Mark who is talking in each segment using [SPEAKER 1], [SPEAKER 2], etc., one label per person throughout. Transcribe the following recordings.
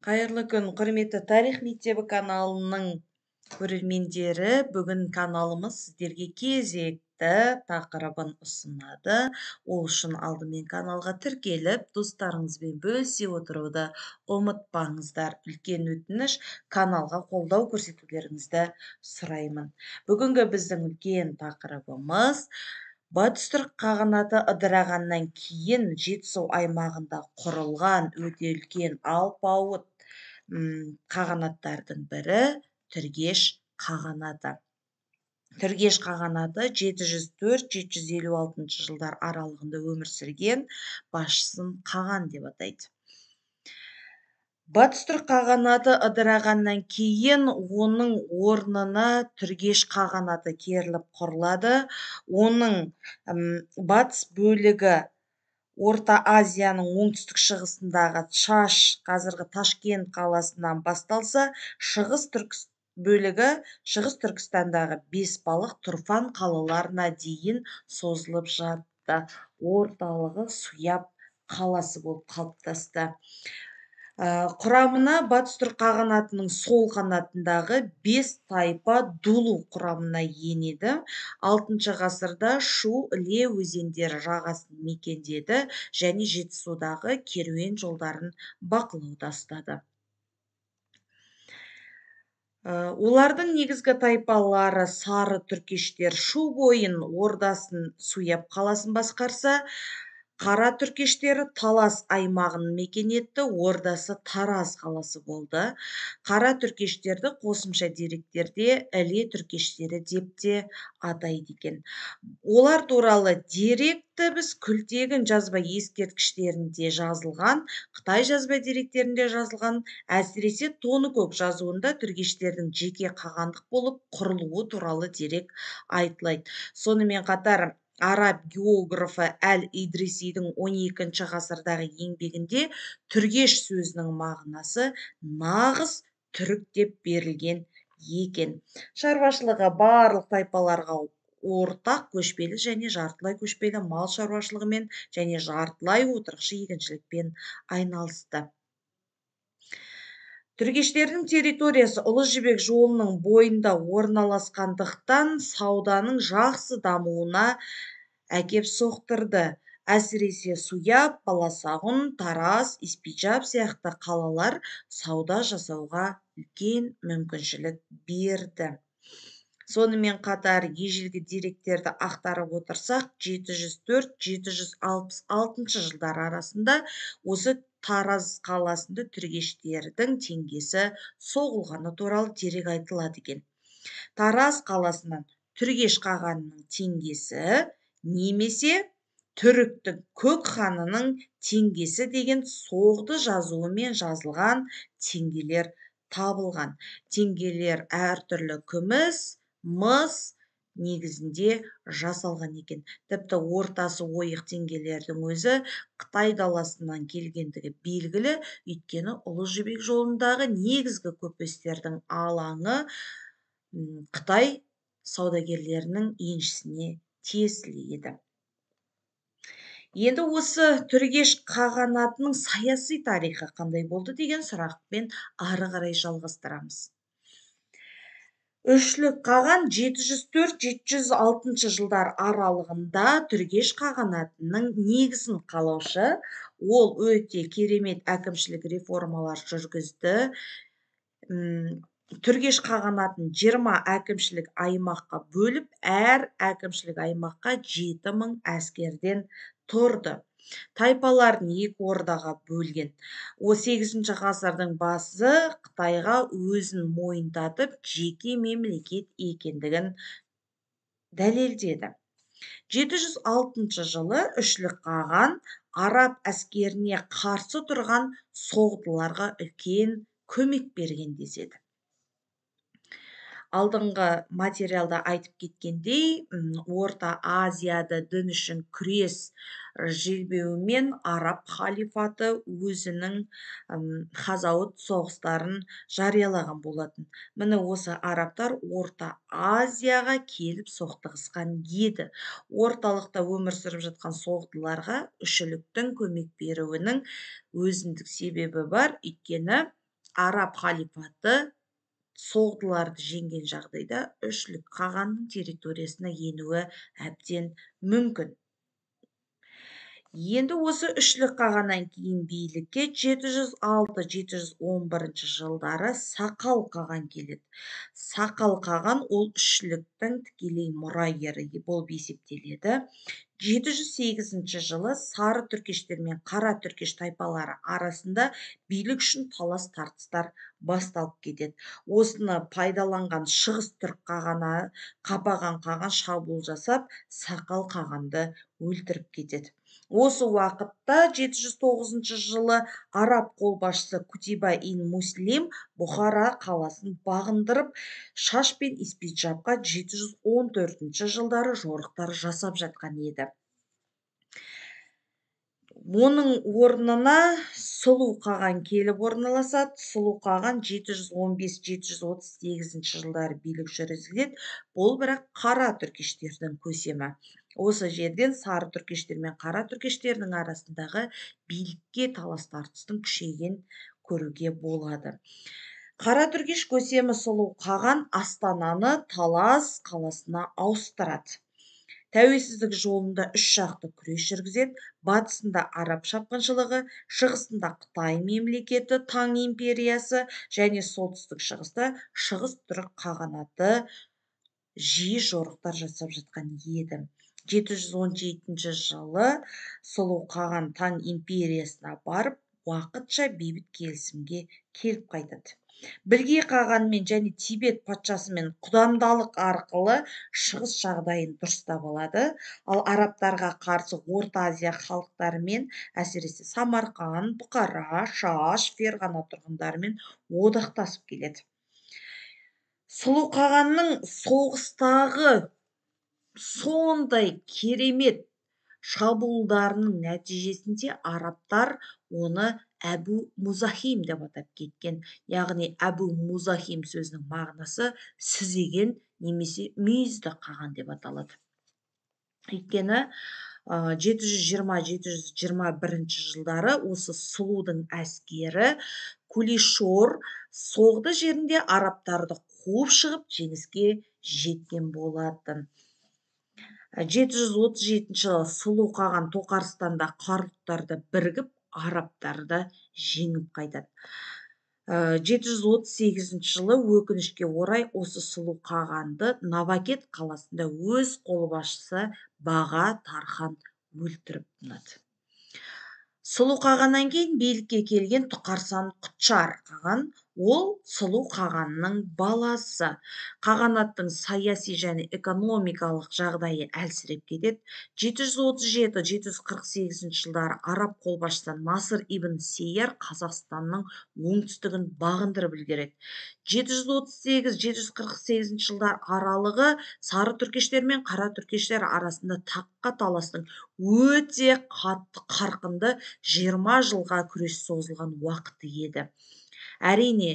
[SPEAKER 1] Қайырлы күн, құрметті Тарих мектебі каналының көрермендері. Бүгін каналымыз сіздерге кезекті тақырыбын ұсынады. Ол үшін алдымен каналға тіркеліп, достарыңызбен бөлісе отыруды ұмытпаңыздар. Үлкен өтініш, каналға қолдау көрсетулеріңізді сұраймын. Бүгінгі біздің үлкен тақырыбымыз Батыс Түрік қағанаты ыдырағаннан кейін Жетісу аймағында құрылған өте үлкен алпауыт қағанаттардың бірі Түргеш қағанаты. Түргеш қағанаты 704-756 жылдар аралығында өмір сүрген, басшысын қаған деп атайды. Батыс Түрік қағанаты ыдырағаннан кейін оның орнына Түргеш қағанаты керіліп құрылады. Оның батыс бөлігі Орта Азияның оңтүстік шығысындағы Чаш, қазіргі Ташкент қаласынан басталса, шығыс бөлігі Шығыс Түркістандағы Бесбалық, Тұрфан қалаларына дейін созылып жатты. Орталығы Суяб қаласы болып қалыптасты. Құрамына Батыс Түрік қағанатының сол қанатындағы 5 тайпа Дулу құрамына енеді. 6 ғасырда Шу, Іле өзендері жағасын мекендеді және Жетісудағы керуен жолдарын бақылауда ұстады. Олардың негізгі тайпалары сары түркештер Шу бойын, ордасын, Суяб қаласын басқарса, қара түркештері Талас аймағын мекен етті, ордасы Тараз қаласы болды. Қара түркештерді қосымша деректерде Іле түркештері деп те атайды екен. Олар туралы деректі біз Күлтегін жазба ескерткіштерінде жазылған, Қытай жазба деректерінде жазылған, әсіресе Тоныкөк жазуында түркештердің жеке қағандық болып құрылуы туралы дерек айтылайды. Сонымен қатар араб географы Әл-Идрисидің 12 ғасырдағы еңбегінде түргеш сөзінің мағынасы нағыз түрік деп берілген екен. Шаруашылығы барлық тайпаларға ортақ көшпелі және жартылай көшпелі мал шаруашылығымен және жартылай отырықшы егіншілікпен айналысты. Түргештердің территориясы Ұлы Жібек жолының бойында орналасқандықтан сауданың жақсы дамуына әкеп соқтырды. Әсіресе Суяб, Баласағұн, Тараз, Испижап сияқты қалалар сауда жасауға үлкен мүмкіншілік берді. Сонымен қатар ежелгі деректерді ақтарып отырсақ, 704-766 жылдар арасында осы Тараз қаласында түргештердің теңгесі соғылғаны туралы дерек айтылады екен. Тараз қаласынан Түргеш қағанының теңгесі немесе түріктің көк ханының теңгесі деген соғды жазуымен жазылған теңгелер табылған. Теңгелер әртүрлі күміс, мыс негізінде жасалған екен. Тіпті ортасы ойық теңгелердің өзі Қытай даласынан келгендігі белгілі, өйткені Ұлы Жібек жолындағы негізгі көпестердің алаңы Қытай саудагерлерінің еншісіне тиесілі еді. Енді осы Түргеш қағанатының саяси тарихы қандай болды деген сұрақпен ары қарай жалғастырамыз. Үшлік қаған 704-706 жылдар аралығында Түргеш қағанатының негізін қалаушы. Ол өте керемет әкімшілік реформалар жүргізді. Түргеш қағанатын 20 әкімшілік аймаққа бөліп, әр әкімшілік аймаққа 7000 әскерден тұрды. Тайпаларын екі ордаға бөлген. 18 ғасырдың басы Қытайға өзін мойындатып, жеке мемлекет екендігін дәлелдеді. 706 жылы Үшлік қаған араб әскеріне қарсы тұрған соғдыларға үлкен көмек берген деседі. Алдыңғы материалда айтып кеткендей, Орта Азияда дін үшін күрес желбеуімен араб халифаты өзінің хазауыт соғыстарын жариялаған болатын. Міне осы арабтар Орта Азияға келіп соқтығысқан еді. Орталықта өмір сүріп жатқан соғдыларға үшіліктің көмек беруінің өзіндік себебі бар, өйткені Араб халифаты соғдыларды жеңген жағдайда Үшлік қағанның территориясына енуі әбден мүмкін. Енді осы Үшлік қағаннан кейін билікке 706-711 жылдары Сақал қаған келеді. Сақал қаған ол Үшліктің тікелей мұрагері болып есептеледі. 708 жылы сары түркештер мен қара түркеш тайпалары арасында билік үшін талас тартыстар басталып кетеді. Осыны пайдаланған шығыс түрік қағаны Қапаған қаған шабуыл жасап, Сақал қағанды өлтіріп кетеді. Осы уақытта 709 жылы араб қолбасшысы Кутиба ин Муслим Бұхара қаласын бағындырып, Шаш пен Испиджабқа 714 жылдары жорықтар жасап жатқан еді. Оның орнына Сұлу қаған келіп орналасады. Сұлу қаған 715-738 жылдары билік жүргізеді. Бұл бірақ қара түркештердің көсемі. Осы жерден сары түркештер мен қара түркештердің арасындағы билікке талас тартыстың күшейген көруге болады. Қара түркеш көсемі Сұлу қаған астананы Талас қаласына ауыстырады. Тәуелсіздік жолында үш жақты күрес жүргізеді. Батысында араб шапқыншылығы, шығысында Қытай мемлекеті, Таң империясы және солтүстік шығыста Шығыс түрік қағанаты жиі жорықтар жасап жатқан еді. 717 жылы Сұлу қаған Таң империясына барып, уақытша бейбіт келісімге келіп қайтады. Білге қағанмен және Тибет патшасымен құдандалық арқылы шығыс жағдайын дұрыстап алады. Ал арабтарға қарсы Орта Азия халықтарымен, әсіресе Самарқан, Бұқара, Шаш, Ферғана тұрғындарымен одақтасып келеді. Сұлу қағанның соғыстағы сондай керемет шабуылдарының нәтижесінде арабтар оны Әбу Музахим деп атап кеткен. Яғни Әбу Музахим сөзінің мағынасы сүзеген немесе мүйізді қаған деп аталады. Өйткені 720-721 жылдары осы Сұлудың әскері Кулишор Соғды жерінде арабтарды қуып шығып жеңіске жеткен болатын. 737 жылы Сұлу қаған Тоқарстанда қарлұқтарды бірігіп, арабтарды жеңіп қайтады. 738 жылы өкінішке орай осы Сұлу қағанды Навакет қаласында өз қолбасшысы Баға Тархан өлтіріп тынады. Сұлу қағаннан кейін билікке келген Тұқарсан Құтжар қаған, ол Сұлу қағанның баласы. Қағанаттың саяси және экономикалық жағдайы әлсіреп кетеді. 737-748 жылдары араб қолбасшысы Насыр ибн Сейяр Қазақстанның оңтүстігін бағындырып үлгереді. 738-748 жылдар аралығы сары түркештер мен қара түркештер арасында таққа таластың өте қатты қарқынды 20 жылға күрес созылған уақыты еді. Әрине,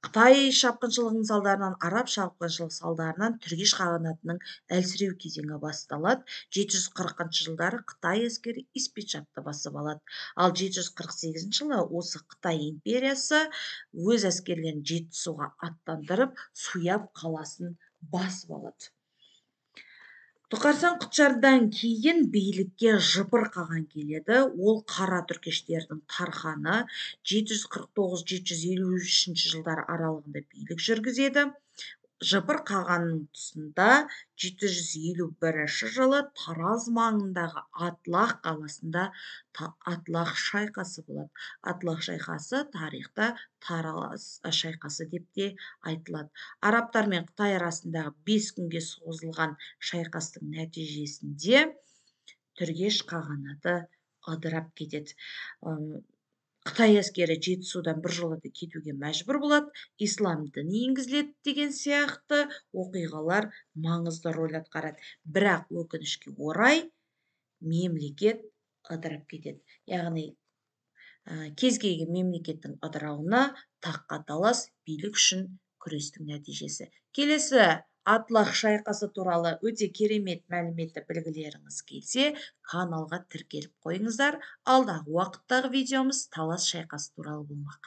[SPEAKER 1] Қытай шапқыншылығының салдарынан, араб шапқыншылығы салдарынан Түргеш қағанатының әлсіреу кезеңі басталады. 740 жылдары Қытай әскері Испиджабты басып алады. Ал 748 жылы осы Қытай империясы өз әскерлерін Жетісуға аттандырып, Суяб қаласын басып алады. Тұқарсан Құтжардан кейін билікке Жыпыр қаған келеді. Ол қара түркештердің тарханы. 749-753 жылдар аралығында билік жүргізеді. Жыпыр қағанның тұсында 751 жылы Тараз маңындағы Атлах қаласында Атлах шайқасы болады. Атлах шайқасы тарихта Тараз шайқасы деп те айтылады. Арабтар мен Қытай арасындағы 5 күнге созылған шайқастың нәтижесінде Түргеш қағанаты ыдырап кетеді. Қытай әскері Жетісудан бір жолата кетуге мәжбүр болады, ислам діні енгізіледі деген сияқты оқиғалар маңызды роль атқарады. Бірақ өкінішке орай мемлекет ыдырап кетеді. Яғни кез келген мемлекеттің ыдырауына таққа талас билік үшін күрестің нәтижесі. Келесі Атлах шайқасы туралы өте керемет мәліметті білгілеріңіз келсе, каналға тіркеліп қойыңыздар. Алдағы уақыттағы видеомыз Талас шайқасы туралы болмақ.